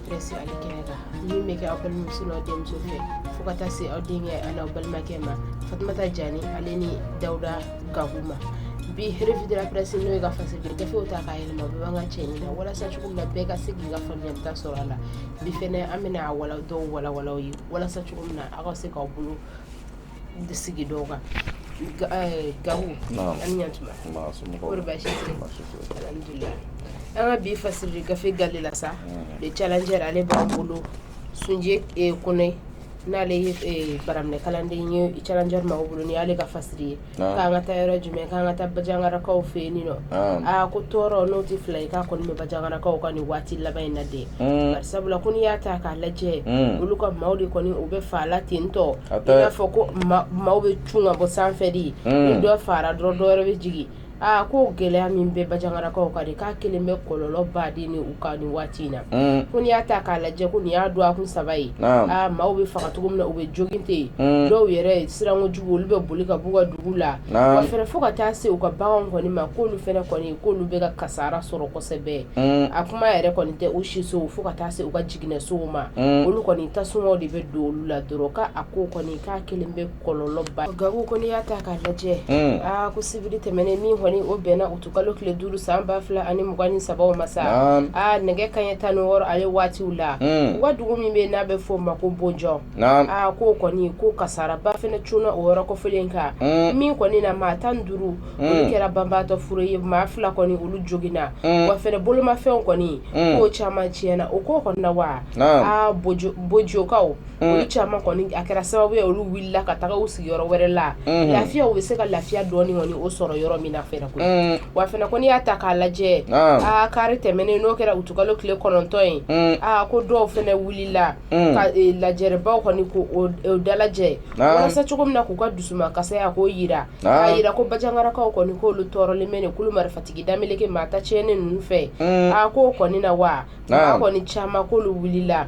presse ale kɛnɛ kan, min bɛ kɛ aw balimamuso n'aw denmuso fɛ, fo ka taa se aw denkɛ ani aw balimakɛ ma, Fatumata Jani ale ni Dawuda Gaku ma. Bi revue de la presse, n'o ye ka fasiri gafew ta k'a yɛlɛma bamanankan cɛɲi na, walasa cogo min na bɛɛ ka se k'i ka faamuyalita sɔrɔ a la. Bi fɛnɛ an bɛna a wala dɔw walawala aw ye, walasa cogo min na aw ka se k'aw bolo sigi dɔw kan. Gaku, ani ɲantuma. Kɔri baasi tɛ? Alhamdulillah. An ka bi fasiri gafe gale la sa, Le Challenger ale b'an bolo. Sunjɛ Kone, n'ale ye baraminɛ kalanden ye Challenger maaw bolo, ni y'ale ka fasiri ye. K'an ka taa yɔrɔ jumɛn? K'an ka taa Bajangarakaw fɛ yen nɔ. Aa, ko tɔɔrɔ n'o tɛ fila ye, k'a kɔni bɛ Bajangarakaw kan nin waati laban in na dɛ. Bari sabula ko n'i y'a ta k'a lajɛ, olu ka maaw de kɔni u bɛ fa la ten tɔ, i n'a fɔ ko maaw bɛ cun ka bɔ sanfɛ de. Ni dɔ fara dɔrɔn, dɔ wɛrɛ bɛ jigin. Aa, ko gɛlɛya min bɛ Bajangarakaw kan de, k'a kelen bɛ kɔlɔlɔ baden ni u kan nin waati in na. Ko n'i y'a ta k'a lajɛ, ko nin y'a dɔgɔkun 3 ye, aa, maaw bɛ faga cogo min na, u bɛ jogin ten. Dɔw yɛrɛ siranko jugu, olu bɛ boli ka b'u ka dugu la. Wa fɛnɛ, fo ka taa se u ka baganw kɔni ma, k'olu fɛnɛ kɔni, k'olu bɛ ka kasara sɔrɔ kosɛbɛ. A kuma yɛrɛ kɔni tɛ u sisow, fo ka taa se u ka jiginɛsow ma, olu kɔni tasumaw de bɛ don olu la dɔrɔn. K'a ko kɔni, k'a kelen bɛ kɔlɔlɔba. Gaku, ko n'i y'a ta k'a lajɛ, aa, ko sibiri tɛmɛnen min kɔni o bɛnna utukalo tile 5 san 2023 ma sa, aa, nɛgɛ kanɲɛ 16 ale waatiw la, u ka dugu min bɛ n'a bɛ f'o ma ko Bojɔ, aa, k'o kɔni, ko kasaraba fɛnɛ cunna o yɔrɔ kofɔlen kan, min kɔni na maa 15 olu kɛra banbaatɔ furu ye, maa 2 kɔni olu joginna, wa fɛnɛ bolomafɛnw kɔni k'o caman tiɲɛna o ko kɔni na. Wa aa, Bojokaw olu caman kɔni, a kɛra sababu ye olu wulila ka taga u sigiyɔrɔ wɛrɛ la, lafiya, u bɛ se ka lafiya dɔɔni kɔni o sɔrɔ yɔrɔ min na fɛnɛ koyi. Wa fɛnɛ, ko n'i y'a ta k'a lajɛ, aa, kari tɛmɛnen, n'o kɛra utukalo tile 9 ye, aa, ko dɔw fɛnɛ wulila ka lajɛrɛbaw kɔni ko o dalajɛ, walasa cogo min na k'u ka dusumakasaya k'o yira, k'a yira ko Bajangarakaw kɔni, k'olu tɔɔrɔlen bɛ nin kulu marifatigi dameleke maa ta tiɲɛnen ninnu fɛ. Aa, k'o kɔni na wa, maa kɔni caman k'olu wulila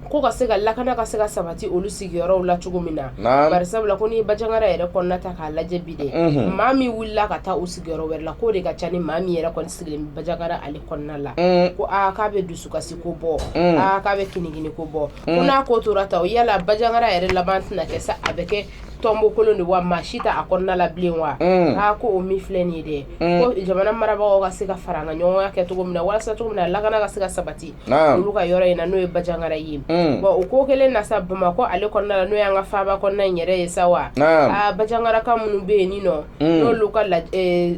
ko ka se ka lakana ka se ka sabati olu sigiyɔrɔw la cogo min na. Bari sabula ko n'i ye Bajangara yɛrɛ kɔnɔna ta k'a lajɛ bi dɛ, maa min wulila ka taa u sigiyɔrɔ wɛrɛ la, k'o de ka ca ni maa min yɛrɛ kɔni sigilen bɛ Bajangara ale kɔnɔna la. Ko aa, k'a bɛ dusukasi ko bɔ, aa, k'a bɛ kinikini ko bɔ. Ko n'a ko tora ta, yala Bajangara yɛrɛ laban tɛna kɛ sa, a bɛ kɛ tɔnbo kolon de wa, maa si t'a kɔnɔna la bilen wa? Aa, ko o min filɛ nin ye dɛ, ko jamana marabagaw ka se ka fara an ka ɲɔgɔnya kɛ cogo min na, walasa cogo min na lakana ka se ka sabati olu ka yɔrɔ in na, n'o ye Bajangara ye. Bon, o ko kelen na sa, Bamakɔ ale kɔnɔna la, n'o y'an ka faaba kɔnɔna in yɛrɛ ye sa wa, aa, Bajangaraka minnu bɛ yen nɔ, n'olu ka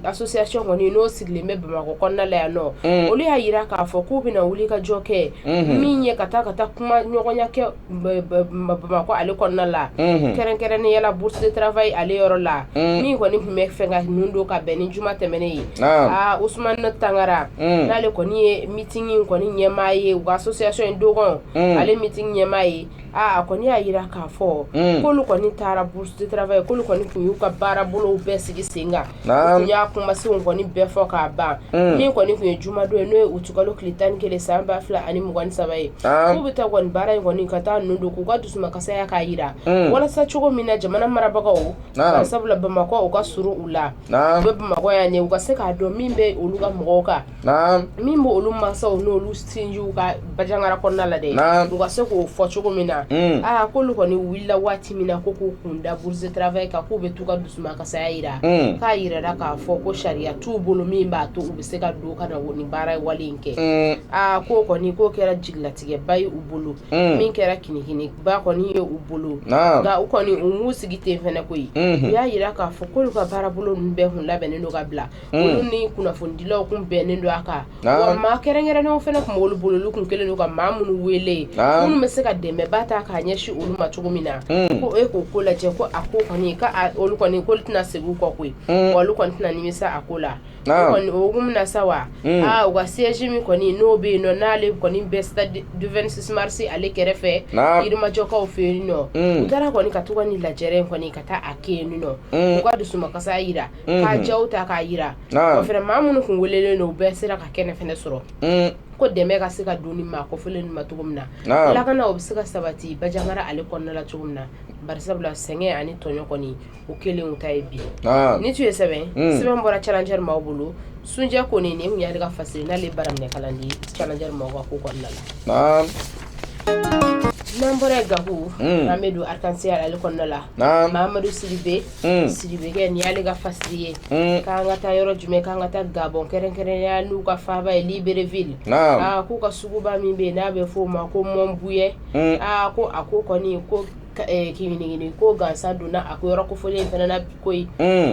association kɔni n'o sigilen bɛ Bamakɔ kɔnɔna la yan nɔ, olu y'a jira k'a fɔ k'u bɛna wuli ka jɔ kɛ min ye ka taa kuma ɲɔgɔnya kɛ Bamakɔ ale kɔnɔna la, kɛrɛnkɛrɛnnenya la Bourse de travail ale yɔrɔ la, min kɔni tun bɛ fɛ ka ninnu don ka bɛn ni juma tɛmɛnen ye. Aa, Usumani Tangara, n'ale kɔni ye meeting in kɔni ɲɛmaa ye, u ka association in dogon ale meeting ɲɛmaa ye, aa, a kɔni y'a jira k'a fɔ k'olu kɔni taara Bourse de travail, k'olu kɔni tun y'u ka baarabolow bɛɛ sigi sen kan, u y'a kumasenw kɔni bɛɛ fɔ k'a ban. Min kɔni tun ye jumadon ye, n'o ye utukalo tile 11 san 2023 ye, k'u bɛ taa kɔni baara in kɔni ka taa ninnu don k'u ka dusumakasaya k'a jira, walasa cogo min na jamana marabagaw, sabula Bamakɔ u ka surun u la, u bɛ Bamakɔ yan, u ka se k'a dɔn min bɛ olu ka mɔgɔw kan, min bɛ olu mansaw n'olu sinjiw ka Bajangara kɔnɔna la dɛ, u ka se k'o fɔ cogo min na. Aa, k'olu kɔni wulila waati min na ko k'u kun da Bourse de travail kan, k'u bɛ t'u ka dusumakasaya jira, k'a jirara k'a fɔ ko sariya t'u bolo min b'a to u bɛ se ka don ka na ni baara wale in kɛ. Aa, k'o kɔni, k'o kɛra jigilatigɛba ye u bolo, min kɛra kinikiniba kɔni ye u bolo. Nka u kɔni u m'u sigi ten fɛnɛ koyi. U y'a jira k'a fɔ k'olu ka baarabolo ninnu bɛɛ kun labɛnnen don ka bila, olu ni kunnafonidilaw kun bɛnnen don a kan, wa maa kɛrɛnkɛrɛnnenw fana tun b'olu bolo, olu kun kɛlen don ka maa minnu wele, minnu bɛ se ka dɛmɛba ta k'a ɲɛsin olu ma cogo min na. Ko e k'o ko lajɛ, ko a ko kɔni, ka olu kɔni, k'olu tɛna segin u kɔ koyi, wa olu kɔni tɛna nimisa a ko la. Kɔni o hukumu na sa wa, aa, u ka siège min kɔni n'o bɛ yen nɔ, n'ale kɔni bɛ stade du 26 mars ale kɛrɛfɛ, Yirimajɔkaw fɛ yen nɔ, u taara kɔni ka to ka nin lajɛrɛ in kɔni ka taa a kɛ yen nɔ, u ka dusumakasa jira, ka jaw ta k'a jira. O fana, maa minnu kun welelen don, u bɛɛ sera ka kɛnɛ fana sɔrɔ. Ko dɛmɛ ka se ka don ni maa kofɔlen ninnu ma cogo min na, lakana o bɛ se ka sabati Banjagara ale kɔnɔna la cogo min na. Barisabula sɛgɛn ani tɔɲɔ kɔni o kelen ta ye bi. Nin tun ye sɛbɛn sɛbɛn bɔra Challenger maaw bolo. Sunjɛ Kone, nin tun y'ale ka fasiri, n'ale baraminɛ kalandi Challenger maaw ka ko kɔnɔna la. N'an bɔra Gaku, an bɛ don Arc-en-Ciel ale kɔnɔna la. Mamadu Sidibe, Sidibekɛ, nin y'ale ka fasiri ye. K'an ka taa yɔrɔ jumɛn? K'an ka taa Gabon, kɛrɛnkɛrɛnya n'u ka faaba ye Libreville. Aa, k'u ka suguba min bɛ yen n'a bɛ f'o ma ko Mont-Buet, aa, ko a ko kɔni ko kinigini ko gansan donna a ko yɔrɔ kofɔlen in fana na koyi.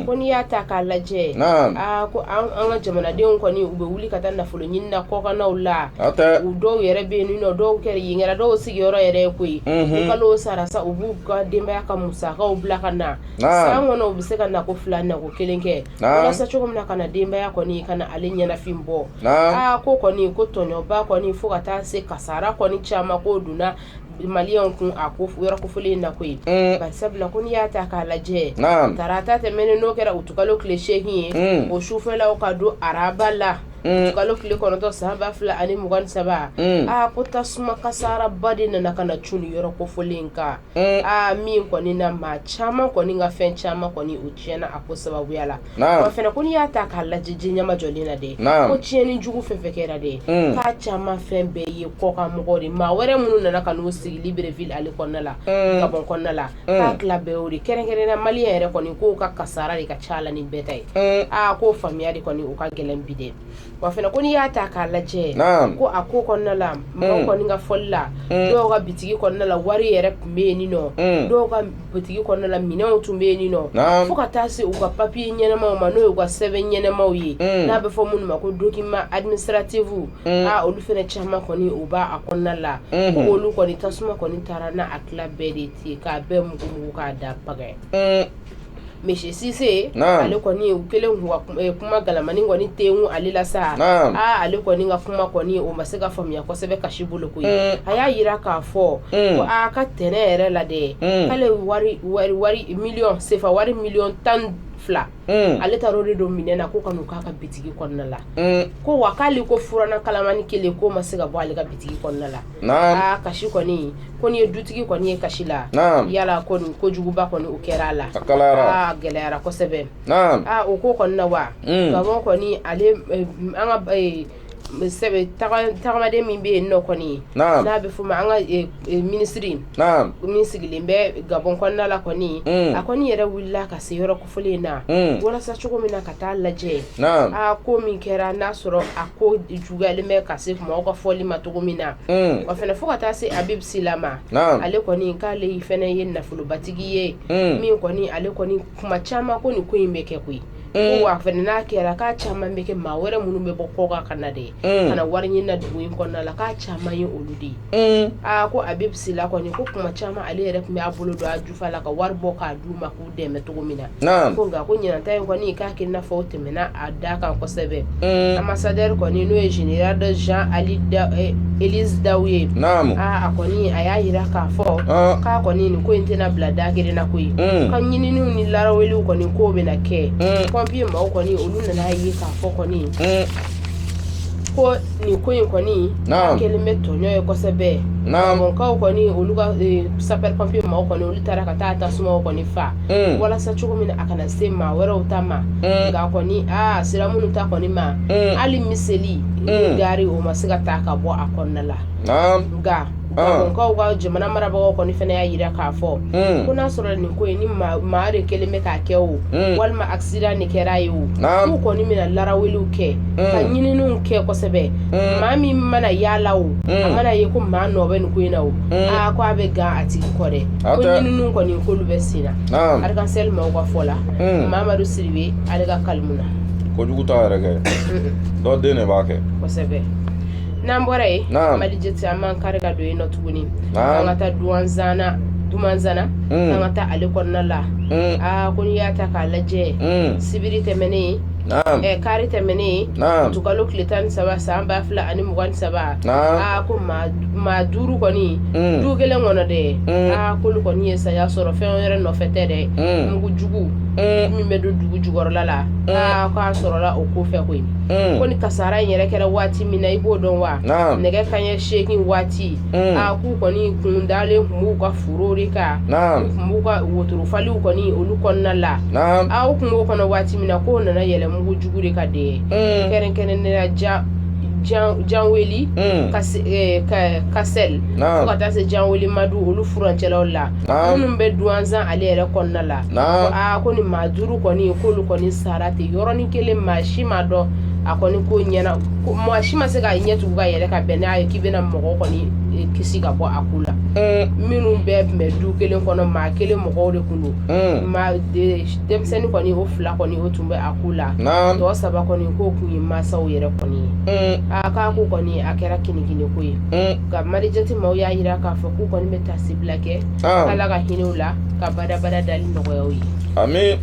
Ko n'i y'a ta k'a lajɛ, aa, ko an ka jamanadenw kɔni u bɛ wuli ka taa nafolo ɲini na kɔkannaw la. U dɔw yɛrɛ bɛ yen nɔ, dɔw kɛra yen kɛra dɔw sigiyɔrɔ yɛrɛ ye koyi. Ni kalo sara sa, u b'u ka denbaya ka musakaw bila ka na. San kɔnɔ u bɛ se ka nako fila, nako kelen kɛ, walasa cogo min na ka na denbaya kɔni ka na ale ɲɛnafin bɔ. Aa, ko kɔni ko tɔɲɔba kɔni fo ka taa se kasara kɔni caman ko donna Maliyɛnw kun a ko yɔrɔ kofɔlen in na koyi. Barisabula ko n'i y'a ta k'a lajɛ, tarata tɛmɛnen, n'o kɛra utukalo tile 8 ye, o sufɛlaw ka don araba la, utukalo tile 9 san 2023, aa, ko tasuma kasaraba de nana ka na cun yɔrɔ kofɔlen in kan. Aa, min kɔni na maa caman kɔni ka fɛn caman kɔni o tiɲɛna a ko sababuya la. Wa fana ko n'i y'a ta k'a lajɛ ɲɛmajɔlen na dɛ, ko tiɲɛni jugu fɛn fɛn kɛra dɛ, k'a caman fɛn bɛɛ ye kɔkan mɔgɔw de, maa wɛrɛ minnu nana ka n'u sigi Libreville ale kɔnɔna la, Gabon kɔnɔna la, k'a tila bɛɛ o de. Kɛrɛnkɛrɛnnenya Maliyɛn yɛrɛ kɔni k'o ka kasara de ka ca la ni bɛɛ ta ye. Aa, k'o faamuya de kɔni o ka gɛlɛn bi dɛ. Wa fana ko n'i y'a ta k'a lajɛ, ko a ko kɔnɔna la, mɔgɔw kɔni ka fɔli la, dɔw ka bitigi kɔnɔna la wari yɛrɛ tun bɛ yen nɔ, dɔw ka butigi kɔnɔna la minɛnw tun bɛ yen nɔ, fo ka taa se u ka papiye ɲɛnamaw ma, n'o ye u ka sɛbɛn ɲɛnamaw ye, n'a bɛ fɔ minnu ma ko document administratif. Aa, olu fana caman kɔni u b'a kɔnɔna la, ko olu kɔni tasuma kɔni taara n'a a tila bɛɛ de ten, k'a bɛɛ mugu mugu k'a da pagɛ. Monsieur Cissé, ale kɔni u kɛlen k'u ka kuma galamani kɔni tenku ale la sa, aa, ale kɔni ka kuma kɔni o ma se ka faamuya kosɛbɛ kasi bolo koyi. A y'a jira k'a fɔ ko a ka tɛnɛ yɛrɛ la dɛ, k'ale wari wari miliyɔn sefa wari miliyɔn 12, ale taara o de don minɛn na ko ka n'u k'a ka bitigi kɔnɔna la. Ko wa k'ale ko furanna kalamani kelen k'o ma se ka bɔ ale ka bitigi kɔnɔna la. Aa, kasi kɔni, ko n'i ye dutigi kɔni ye kasi la, yala ko nin kojuguba kɔni o kɛra a la, a gɛlɛyara kosɛbɛ. Aa, o ko kɔni na wa, Gabon kɔni ale an ka sɛbɛn tagamaden min bɛ yen nɔ kɔni, n'a bɛ fɔ ma an ka minisiri min sigilen bɛ Gabon kɔnɔna la kɔni, a kɔni yɛrɛ wulila ka se yɔrɔ kofɔlen in na, walasa cogo min na ka taa lajɛ, aa, ko min kɛra, n'a sɔrɔ a ko juguyalen bɛ ka se mɔgɔw ka fɔli ma cogo min na. Wa fana fo ka taa se Habib Sila ma, ale kɔni k'ale fana ye nafolobatigi ye, min kɔni ale kɔni kuma caman ko nin ko in bɛ kɛ koyi. Ko wa fana n'a kɛra, k'a caman bɛ kɛ maa wɛrɛ minnu bɛ bɔ kɔkan ka na dɛ, ka na wari ɲini na dugu in kɔnɔna la, k'a caman ye olu de ye. Aa, ko Habib Sila kɔni ko kuma caman ale yɛrɛ tun bɛ a bolo don a jufa la ka wari bɔ k'a d'u ma k'u dɛmɛ cogo min na. Ko nka ko ɲinan ta in kɔni k'a kɛ n'a fɔ o tɛmɛna a da kan kosɛbɛ. Ambassadeur kɔni, n'o ye général de Jean Ali Élise Daw ye, aa, a kɔni a y'a jira k'a fɔ k'a kɔni nin ko in tɛna bila da kelen na koyi, ka ɲininiw ni laraweliw kɔni k'o bɛna kɛ. Pompier maaw kɔni olu nana ye k'a fɔ kɔni ko nin ko in kɔni kɛlen bɛ tɔɲɔ ye kosɛbɛ. Gabɔnkaw kɔni olu ka sapeur pompier maaw kɔni olu taara ka taa tasumaw kɔni fa, walasa cogo min na a kana se maa wɛrɛw ta ma. Nka kɔni aa, a sera minnu ta kɔni ma, hali miseli gari o ma se ka taa ka bɔ a kɔnɔna la. Nka Gabɔnkaw ka jamana marabagaw kɔni fana y'a jira k'a fɔ ko n'a sɔrɔ nin ko in ni maa de kɛlen bɛ k'a kɛ o, walima accident de kɛra ye o, k'u kɔni bɛna laraweliw kɛ ka ɲininiw kɛ kosɛbɛ. Maa min mana yaala o, a mana ye ko maa nɔ bɛ nin ko in na o, aa, ko a bɛ gan a tigi kɔ dɛ. Ko ɲininiw kɔni k'olu bɛ sen na. Arc-en-Ciel maaw ka fɔ la, Mamadu Sidibe ale ka kalimu na. Kojugu t'a yɛrɛ kɛ, dɔ den de b'a kɛ. Kosɛbɛ. N'an bɔra yen, Mali Jet, an b'an kari ka don yen nɔ tuguni, an ka taa Dumanzana, Dumanzana, an ka taa ale kɔnɔna la. Aa, ko n'i y'a ta k'a lajɛ, sibiri tɛmɛnen, kari tɛmɛnen, utukalo tile 13 san 2023, aa, ko maa duuru kɔni du kelen kɔnɔ dɛ, aa, k'olu kɔni ye saya sɔrɔ fɛn wɛrɛ nɔfɛ tɛ dɛ, mugu jugu. Min bɛ don dugu jukɔrɔla la, aa, k'a sɔrɔla o ko fɛ koyi. Ko ni kasara in yɛrɛ kɛra waati min na, i b'o dɔn wa? Nɛgɛ kanɲɛ 8 waati, aa, k'u kɔni kun dalen tun b'u ka foro de kan, u tun b'u ka wotorofaliw kɔni olu kɔnɔna la. Aa, u tun b'o kɔnɔ waati min na, k'o nana yɛlɛ mugu jugu de kan dɛ, kɛrɛnkɛrɛnnenya Janweli Kasɛli fo ka taa se Janweli Madu, olu furancɛlaw la minnu bɛ Duwanzan ale yɛrɛ kɔnɔna la. Aa, ko ni maa 5 kɔni, k'olu kɔni sara ten yɔrɔnin kelen. Maa si ma dɔn a kɔni ko ɲɛna, maa si ma se k'a ɲɛ tugu ka yɛlɛ ka bɛn n'a ye k'i bɛna mɔgɔ kɔni kisi ka bɔ a ko la. Minnu bɛɛ tun bɛ du kelen kɔnɔ, maa kelen mɔgɔw de tun don. Maa denmisɛnnin kɔni, o 2 kɔni, o tun bɛ a ko la. Tɔ 3 kɔni, k'o tun ye mansaw yɛrɛ kɔni ye. Aa, k'a ko kɔni a kɛra kinikini ko ye. Nka Marijati maaw y'a jira k'a fɔ k'u kɔni bɛ taasibila kɛ, Ala ka hinɛ u la, ka badabada dali nɔgɔya u ye. Ami.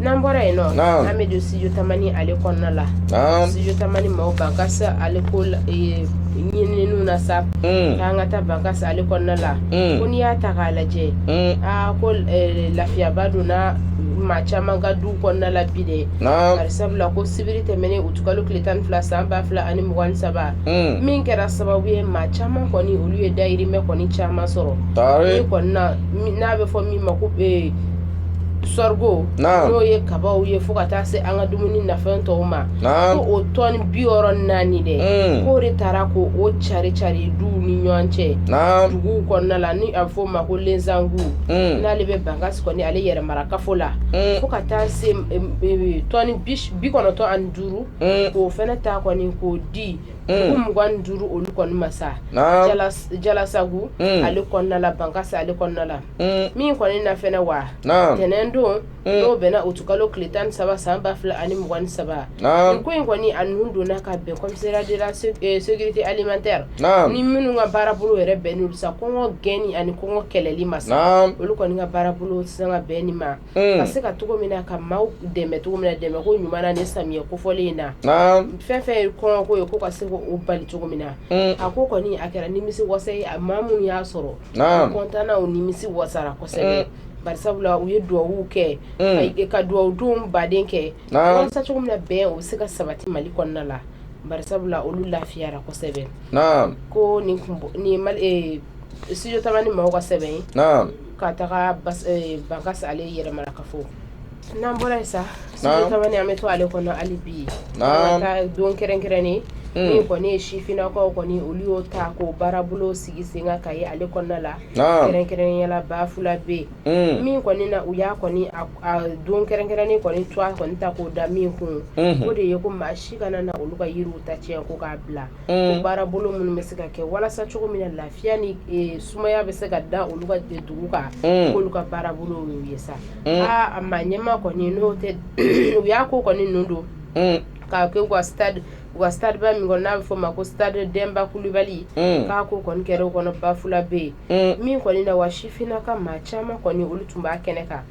N'an bɔra yen nɔ, an bɛ don Studio Tamani ale kɔnɔna la. Studio Tamani maaw, Bankasi ale ko ɲininiw na sa, k'an ka taa Bankasi ale kɔnɔna la. Ko n'i y'a ta k'a lajɛ, aa, ko lafiyaba donna maa caman ka du kɔnɔna la bi dɛ, bari sabula ko sibiri tɛmɛnen utukalo tile 12 san 2023, min kɛra sababu ye maa caman kɔni, olu ye dayirimɛ kɔni caman sɔrɔ min kɔni na, n'a bɛ fɔ min ma ko sorgho, n'o ye kabaw ye, fo ka taa se an ka dumuni nafɛn tɔw ma, ko o tɔni 64 dɛ, k'o de taara ko o cari cari duw ni ɲɔgɔn cɛ duguw kɔnɔna la, ni a bɛ fɔ o ma ko Lenzangu, n'ale bɛ Bankasi kɔni ale yɛrɛmara kafo la, fo ka taa se tɔni 95, k'o fana ta kɔni k'o di dugu 25 olu kɔni ma sa Jalasagu ale kɔnɔna la, Bankasi ale kɔnɔna la. Min kɔni na fɛnɛ wa, tɛnɛn don, n'o bɛnna utukalo tile 13 san 2023, nin ko in kɔni a nun donna ka bɛn commissariat de la sécurité alimentaire ni minnu ka baarabolo yɛrɛ bɛnnen sa kɔngɔ gɛnni ani kɔngɔ kɛlɛli ma sa, olu kɔni ka baarabolo sisan ka bɛn nin ma, ka se ka cogo min na ka maaw dɛmɛ cogo min na dɛmɛ ko ɲuman na ni samiyɛ kofɔlen in na, fɛn fɛn ye kɔngɔko ye, ko ka se k'o bali cogo min na. A ko kɔni a kɛra nimisi wasa ye, a maa minnu y'a sɔrɔ kɔntanna, u nimisi wasara kosɛbɛ, bari sabula u ye duwawu kɛ, ka duwawu don baden kɛ walasa cogo min na bɛn o bɛ se ka sabati Mali kɔnɔna la, bari sabula olu lafiyara kosɛbɛ. Ko nin nin Studio Tamani maaw ka sɛbɛn ye ka taga Bankasi ale yɛrɛmara kafo. N'an bɔra yen sa, Studio Tamani, an bɛ to ale kɔnɔ hali bi, an ka taa don kɛrɛnkɛrɛnnen min kɔni ye sifinnakaw kɔni, olu y'o ta k'o baarabolo sigi sen kan ka ye ale kɔnɔna la, kɛrɛnkɛrɛnnenya la Bafulabe. Min kɔni na, u y'a kɔni a don kɛrɛnkɛrɛnnen kɔni to a kɔni ta k'o da min kun, o de ye ko maa si kana na olu ka yiriw ta tiɲɛ ko k'a bila. Ko baarabolo minnu bɛ se ka kɛ walasa cogo min na lafiya ni sumaya bɛ se ka da olu ka dugu kan, k'olu ka baarabolo y'o ye sa. Aa, a maa ɲɛmaa kɔni, n'o tɛ, u y'a ko kɔni ninnu don k'a kɛ u ka stade, u ka stade ba min kɔnɔ, n'a bɛ fɔ o ma ko stade Denba Kulibali, k'a ko kɔni kɛra o kɔnɔ Bafulabe. Min kɔni na wa, sifinnaka maa caman kɔni, olu tun b'a kɛnɛ kan,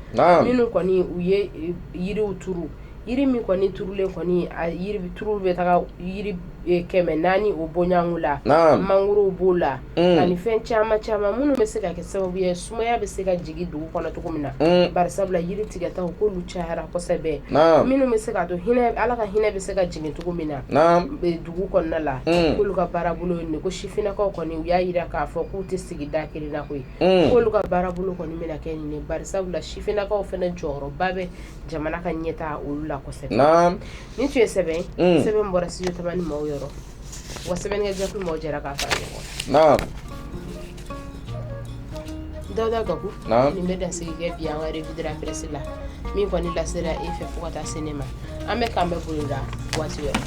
minnu kɔni u ye yiriw turu. Yiri min kɔni turulen kɔni, a yiri turu bɛ taga yiri 400 o bɔɲɔgɔnko la. Mangorow b'o la ani fɛn caman caman minnu bɛ se ka kɛ sababu ye sumaya bɛ se ka jigin dugu kɔnɔ cogo min na, bari sabula yiri tigɛtaw k'olu cayara kosɛbɛ, minnu bɛ se ka to hinɛ, Ala ka hinɛ bɛ se ka jigin cogo min na dugu kɔnɔna la, k'olu ka baarabolo ye nin. Ko sifinnakaw kɔni, u y'a jira k'a fɔ k'u tɛ sigi da kelen na koyi, k'olu ka baarabolo kɔni bɛna kɛ nin ye, bari sabula sifinnakaw fana jɔyɔrɔba bɛ jamana ka ɲɛtaa olu la kosɛbɛ. Nin tun ye sɛbɛn, sɛbɛn bɔra Studio Tamani maaw yɔrɔ wa, sɛbɛnnikɛ jɛkulu maaw jɛra k'a fara ɲɔgɔn kan. Dawuda Gaku, nin bɛ dansigi kɛ bi an ka revue de la presse la, min kɔni lasera e fɛ fo ka taa se ne ma. An bɛ k'an bɛ bolo la waati wɛrɛ.